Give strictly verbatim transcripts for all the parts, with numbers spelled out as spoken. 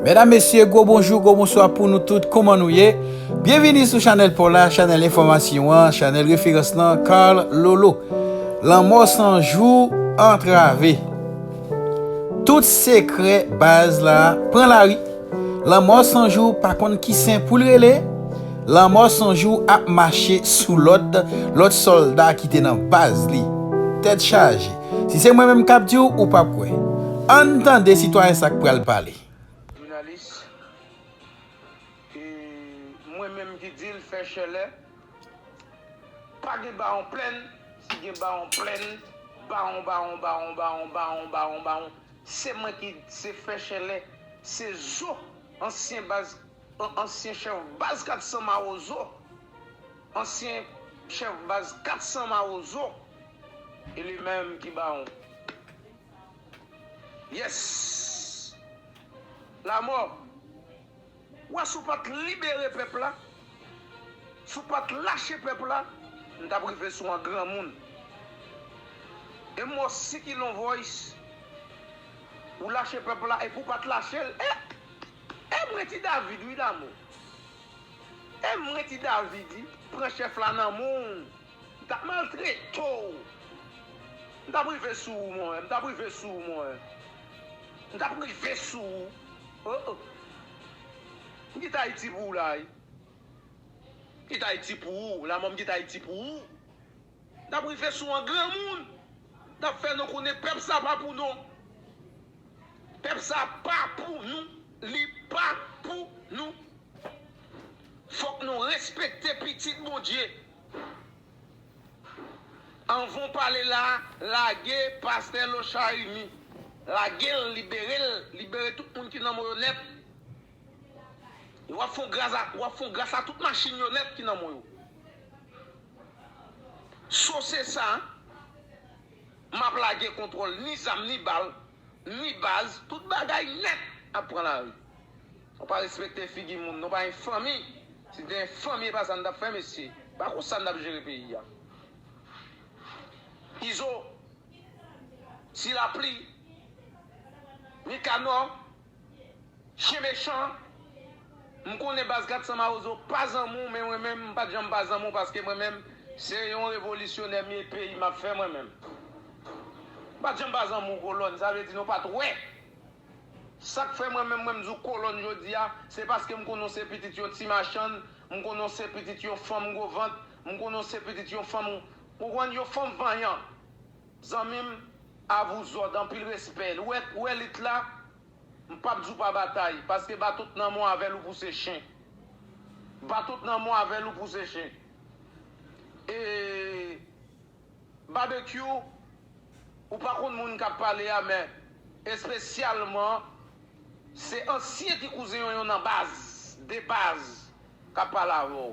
Medam, mesye, gwo bonjou, gwo bonswa pou nou tout. Kòman nou ye? Byenvini sou chanèl pa w la, chanèl enfòmasyon an, chanèl referans lan, Carl Lolo. Lanmò san jou antrave. Tout sekrè baz la pran lari. Lanmò san jou pa konn ki sen pou l rele. Lanmò san jou ap mache sou lòd lòt sòlda ki te nan baz li. Tèt chaje. Si se mwen menm k ap di w, ou p ap kwè. Ann tande sitwayen sa k pral pale. Jounalis, e mwen menm ki di l fè chèlè, pa gen bawon plèn, si gen bawon plèn, bawon, bawon, bawon, se mwen ki se fè chèlè, se zo, ansyen baz, an- ansyen chèf baz kat san Mawozo, ansyen chèf baz kat san Mawozo, e li menm ki bawon. Yes! Lamò! Wè, si w pa t libere pèp la, si w pa t lache pèp la, m t ap rive sou an granmoun. E m wè w si ki lon voice, ou lache pèp la, epi w pa t lache l. E, e mwen ti David, wi, Lamò. E mwen ti David, wi, pran chèf la nan men w. M t ap maltrete w. M t ap rive sou ou, monchè. M t ap rive sou ou, monchè. M t ap rive sou ou. Oh, oh. M kite Ayiti pou ou la, wi. M kite Ayiti pou ou. Lamò, m kite Ayiti pou ou. M t ap rive sou ou an granmoun. M t ap fè nou konnen pèp sa pa pou nou. Pèp sa pa pou nou. Li pa pou nou. Fòk nou respekte pitit Bondye. Anvan w pale la, lage pastè Lochard Remy. Lage l, libere l, libere tout moun ki nan men yo nèt. W ap fè yon gras a, w ap fè yon gras a tout machin yo nèt ki nan men yo. So se sa, m ap lage kontwòl ni zam, ni bal, ni baz, tout bagay nèt ap pran lari. Nou pa respekte figi moun, nou pa gen fanmi. Si te gen fanmi, e pa sa n t ap fè, mesye. Pa konsa n t ap jere peyi a. Izo, Ti Lapli, Nikanò, Chen Mechan, m konnen baz kat san Mawozo pa zanmi w, men mwen menm, m pa t janm pa zanmi w, paske mwen menm, se yon revolisyonè m ye, peyi m ap fè mwen menm. M pa t janm pa zanmi w, Kolòn, sa vle di nou pa t wè. Sa k fè mwen menm, mwen m di w Kolòn jodi a, se paske m konnen w se pitit yon ti machann, m konnen w se pitit yon fanm gwo vant, m konnen w se pitit yon fanm, ou konprann, yon fanm vanyan. Zanmi m, a vous ordres, anpil respè. Ou wè, ou wè lit la, m p ap di w pa batay, paske bato t nan men w avè l ou pouse chen. Bato t nan men w avè l ou pouse chen. E Babekyou, ou pa konn moun k ap pale a, men espesyalman, se ansyen ti kouzen yo, yo nan baz, de baz, k ap pale avè w.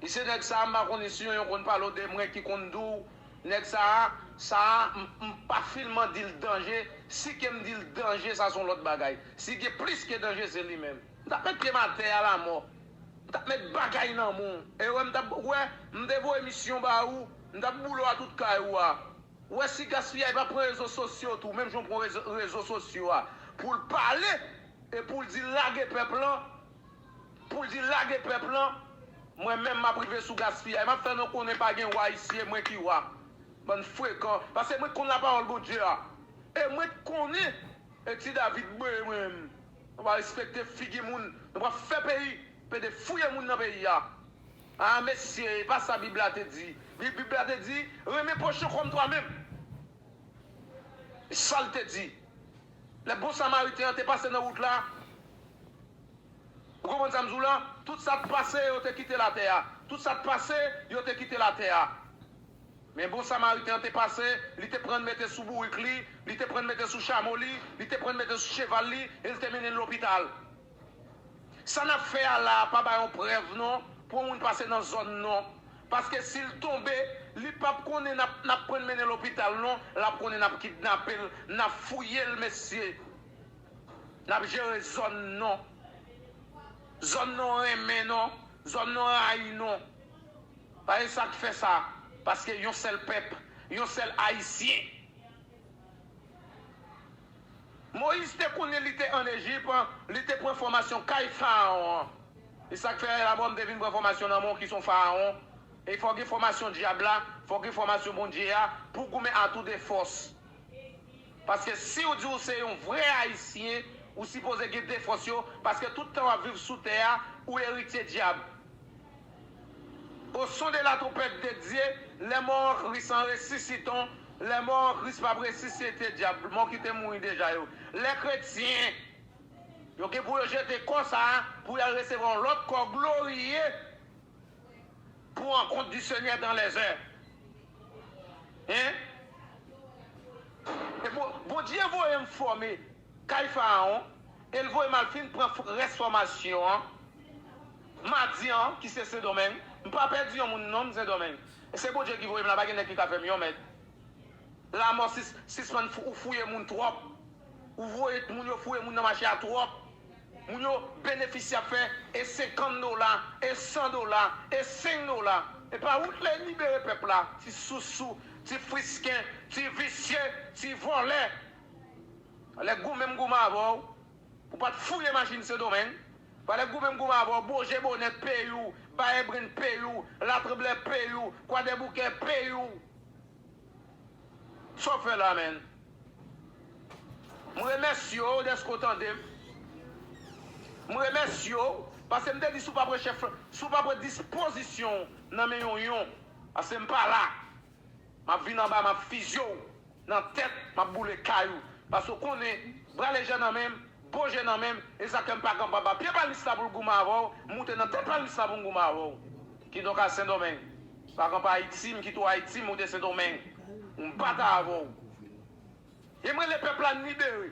Li se nèg sa a, m pa konn si yo, yo konn pale w de mwen ki konn di w, nèg sa a, sa a, m, m pa filman di l danje, si ke m di l danje, sa se yon lòt bagay. Si gen plis ke danje, se li menm. M t ap met pye m atè a, Lamò. M t ap met bagay nan men w. E wè, m t ap, wè, m te voye misyon ba ou, m t ap boule w a tout kay ou a. Wè si Gaspillay pa pran rezo sosyo tou, menm jan w pran rezo, rezo sosyo a, pou l pale, e pou l di lage pèp lan, pou l di lage pèp lan, mwen menm m ap rive sou Gaspillay. M ap fè nou konnen pa gen wa isi, e mwen ki wa. Bann frekan. Paske mwen konn lapawòl Bondye a. E mwen konnen E ti David bwe mwen menm. Nou pa respekte figi moun. Nou pa fè peyi. Pede fouye moun nan peyi a. A mesye, e pa sa Bib la te di. Bib, Bib la te di, renmen pwochen kòm twa menm. E sa l te di. Lè bon samariten an te pase nan wout la, ou konprann sa m di w la? Tout sa t pase, yo te kite latè a. Tout sa t pase, yo te kite latè a. Men bon samariten an te pase, li te pran l mete sou bourik li, li te pran l mete sou chamo li, li te pran l mete sou cheval li, e li te mennen l lopital. Sa n ap fè a la a pa bay yon prèv non, pou yon moun pase nan zòn non. Paske si l tonbe, li p ap konnen n ap, n ap pran l mennen lopital non, l ap konnen n ap kidnape l, n ap fouye l, mesye. N ap jere zòn non. Zòn non renmen non, zòn non rayi non. Pa e sa k fè sa, paske yon sèl pèp, yon sèl Ayisyen. Moyiz te konnen li te ann Ejip, li te pran fòmasyon kay Farawon an. E sa k fè la m te vin pran fòmasyon nan men w ki se yon Farawon. E fò w gen fòmasyon dyab la, fò w gen fòmasyon Bondye a, pou w goumen a tou de fòs. Paske si w di w se yon vrè Ayisyen, ou sipoze gen de fòs yo, paske tout tan w ap viv sou tè a, ou eritye dyab. Au son de la trompette de Dieu, les morts en Christ en ressusciteront, les morts en Christ p ap resisite dyab, mò ki te mouri deja yo. Lè kretyen, yo gen pou yo jete kò sa a, pou y al resevwa yon lòt kò gloriye pour rencontre du Seigneur dans les airs. Hein? E bon, Bondye voye m fòme kay Farawon, e l voye m al fin pran f- rès fòmasyon an. Madi an, ki se Sendomeng, m pa pèdi yon moun non, m Sendomeng. E se Bondye ki voye m la, pa gen nèg ki ka fè m yon mèd. Lamò sis- sispann fou- ou fouye moun twòp. Ou voye moun yo fouye moun nan mache a twòp. Moun yo benefisye ap fè e senkant dola, e san dola, e senk dola. E pa ou t le libere pèp la, ti sousou, ti frisken, ti visye, ti vòlè. Fale goumen m goumen avè w. Ou pa t fouye machin Sendomeng. Fale goumen m goumen avè w. Boje Bonèt peyi w, Bayè Brenn peyi w, Latranblè peyi w, Kwadèboukè peyi w. Sa w fè la, menn? M remèsye w dèske w tande m. M remèsye w, paske m te di si w pa pran chèf, si w pa pran dispozisyon w nan men yon yon, paske m pa la. M ap vin anba, m ap fizye w nan tèt, m ap boule kay ou. Paske w konnen, bra leje nan men m, Bondye nan men m, e sa kè m pa kanpe anba pye palmis la pou l goumen avè w, moute nan tèt palmis la pou m goumen avè w. Kidonk a Sendomeng. Pa kanpe Ayiti, m kite w Ayiti, m moute Sendomeng. M bata avè w. E m rele pèp la n libere.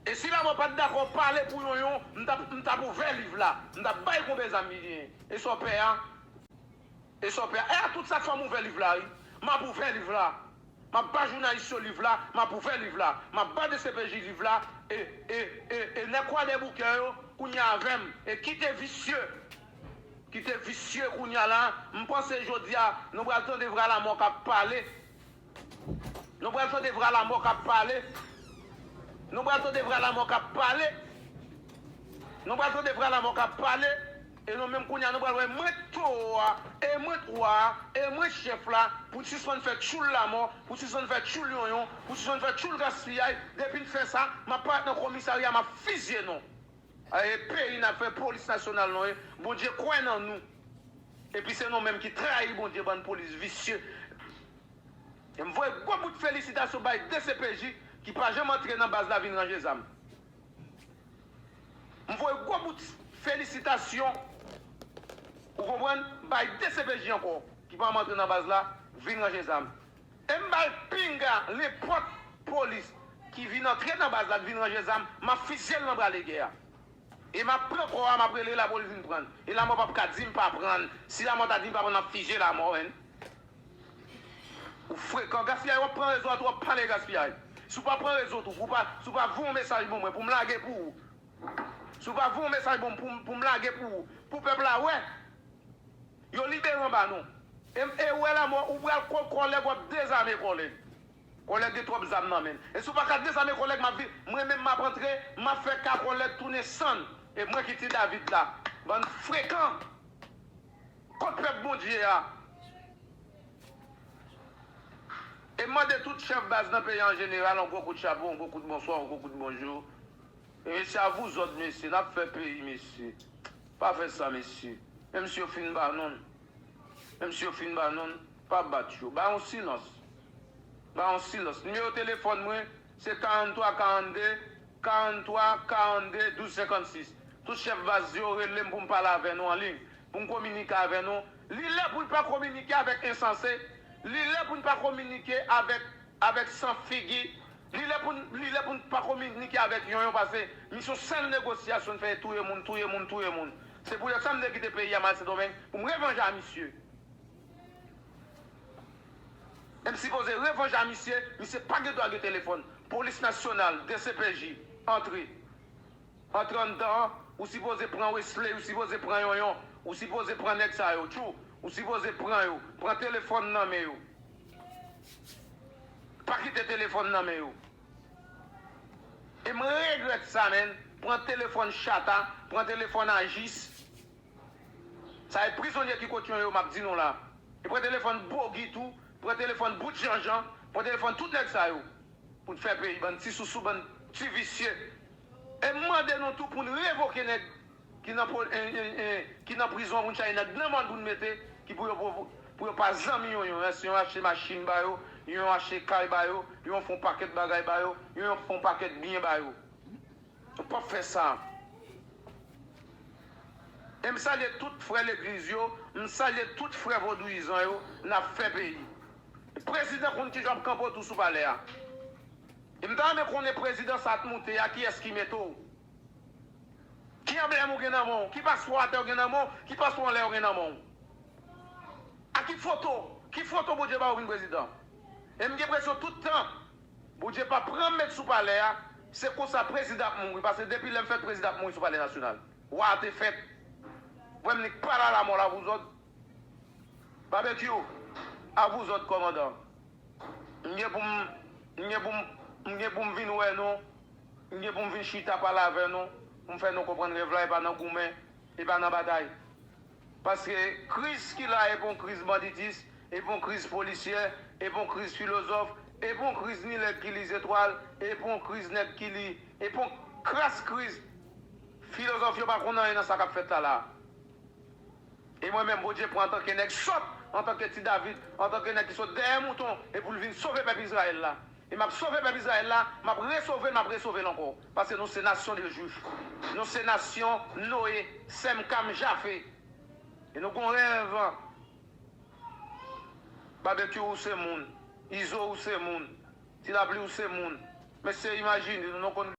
E si Lamò pa t dakò pale pou Yonyon, m t ap, m t ap ouvè liv la. M t ap bay konbyen zam li genyen. E sa w pè a? E sa w pè a? E a tout sa k fè m ouvè liv la, wi. M ap ouvè liv la. M ap ba jounalis yo liv la, m ap ouvè liv la. M ap ba D C P J liv la, e, e, e, e nèg Kwadèboukè yo, kounye a avè m, e kite visye. Kite visye kounye a la. M panse jodi a, nou pral tande vra Lamò k ap pale. Nou pral tande vra Lamò k ap pale. Nou pral tande vra Lamò k ap pale. Nou pral tande vra Lamò k ap pale. E nou menm kounye a, nou pral wè mwen toro a, e mwen twa a, e mwen chèf la, pou n sispann fè tchoul Lamò, pou n sispann fè tchoul Yonyon, pou n sispann fè tchoul gaspiyay. Depi n fè sa, m ap parèt nan komisarya, m ap fizye nou. E peyi n ap fè, polis nasyonal nou ye. Bondye kwè nan nou. Epi se nou menm ki trayi Bondye, bann polis visye. E m voye gwo bout felisitasyon bay D C P J ki pa janm antre nan baz la vin ranje zam. M voye gwo bout felisitasyon, ou konprann, bay D C P J ankò, ki pa janm antre nan baz la vin ranje zam. E m ba l pinga, nenpòt polis ki vin antre nan baz la, k vin ranje zam, m ap fizye l nan bra legè a. E m ap pran kò a, m ap rele Lamò pou l vin pran l. E Lamò p ap ka di m pa pran l. Si Lamò ta di m pa pran l, m ap fizye Lamò, menn. Ou frekan, gaspiyay, w ap pran rezo a tou, w ap pale gaspiyay. Si w pa pran rezo tou, pou w pa, si w pa voye yon mesaj ban mwen, pou m lage pou ou. Si w pa voye yon mesaj ban m, pou m, pou m lage pou ou. Pou pèp la wè. Yo libere anba nou. E, e ou wè Lamò, ou pral kò kòlèg, w ap dezame kòlèg. Kòlèg gen twòp zam nan men l. E si w pa ka dezame kòlèg, m ap vi-, mwen menm m ap antre, m ap fè ka kòlèg tounen sann. E mwen ki Ti David la. Bann frekan. Kot pèp Bondye a? E m mande tout chèf baz nan peyi an jeneral, yon gwo kout chapo, yon gwo kout bonswa, yon gwo kout bonjou. E mesye, a vouzòt, mesye, n ap fè peyi, mesye. Pa fè sa, mesye. Menm si yo fin ba nou l, menm si yo fin ba nou l, pa bat yo. Ba yon silans. Ba yon silans. Nimewo telefòn mwen, se karannntwa karannde, karannntwa karannde, douz senkannsis. Tout chèf baz yo rele m pou m pale avè nou an liy, pou m kominike avè nou. Li lè pou n pa kominike avèk ensanse. Li lè pou n pa kominike avèk, avèk san figi. Li lè pou n, li lè pou n pa kominike avèk Yonyon, paske misyon sèl negosyasyon n fè, touye moun, touye moun, touye moun. Se poutèt sa m te kite peyi a, m al Sendomeng, pou m revanje a misye. E m sipoze revanje a misye, misye pa gen dwa gen telefòn. Polis nasyonal, D C P J, antre. Antre anndan an, ou sipoze pran Wesley, ou sipoze pran Yonyon, ou sipoze pran nèg sa yo, tjou, ou sipoze pran yo, pran telefòn nan men yo. Pa kite telefòn nan men yo. E m regrèt sa, menn. Pran telefòn Chata, pran telefòn Ajis. Sa e prizonye ki kot yo, yo, m ap di nou la. E pran telefòn Bogi tou, pran telefòn Bout Janjan, pran telefòn tout nèg sa yo. Pou n fè peyi, bann ti sousou, bann ti visye. E m mande nou tou pou n revoke nèg ki nan, ki nan prizon, pou n chache nèg nan mòn pou n mete, ki pou yo, pou, pou yo pa zanmi yo, yo, yo achte machin ba yo, yo achte kay ba yo, yo fè yon pakèt bagay ba yo, yo fè yon pakèt byen ba yo. Nou p ap fè sa. E m salye tout frè legliz yo, m salye tout frè vodouyizan yo, n ap fè peyi. Prezidan konn kijan ap kanpe otou sou palè a. E m ta renmen konnen prezidan sa t moute a, kiyès ki mete w? Ki anblèm ou gen nan men w? Ki paspò atè w gen nan men w? Ki paspò anlè w gen nan men w? A ki foto? Ki foto Bondye ba w vin prezidan? E m gen enpresyon tout tan Bondye pa pran m met sou palè a, se konsa prezidan ap mouri. Paske depi lè m fèt, prezidan ap mouri sou palè nasyonal. Wa a te fèt. Wè m nik pa la lamò la pou zòt. Babekyou, a vous autres kòmandan. M gen pou m, m gen pou m, m gen pou m vin wè nou, m gen pou m vin chita pale avè nou, pou m fè nou konprann rèv la e pa nan goumen, e pa nan batay. Paske kriz ki la e pa yon kriz banditis, e pa yon kriz polisyè, e pa yon kriz filozòf, e pa yon kriz ni nèg ki li zetwal, e pa yon kriz nèg ki li, e pa yon kras kriz. Filozòf yo pa konn anyen nan sa k ap fèt la la. E mwen menm, Bondye pran antanke nèg sòt, antanke ti David, antanke nèg ki sot dèyè mouton, e pou l vin sove pèp Izrayèl la. E m ap sove pèp Izrayèl la, m ap resove l, m ap resove l ankò. Paske nou se nasyon de Jwif. Nou se nasyon Noye, Sèm, Kam, Jafe. E nou gon rèv. Babekyou ou se moun. Izo ou se moun. Ti Lapli ou se moun. Mesye, imajine nou, nou konn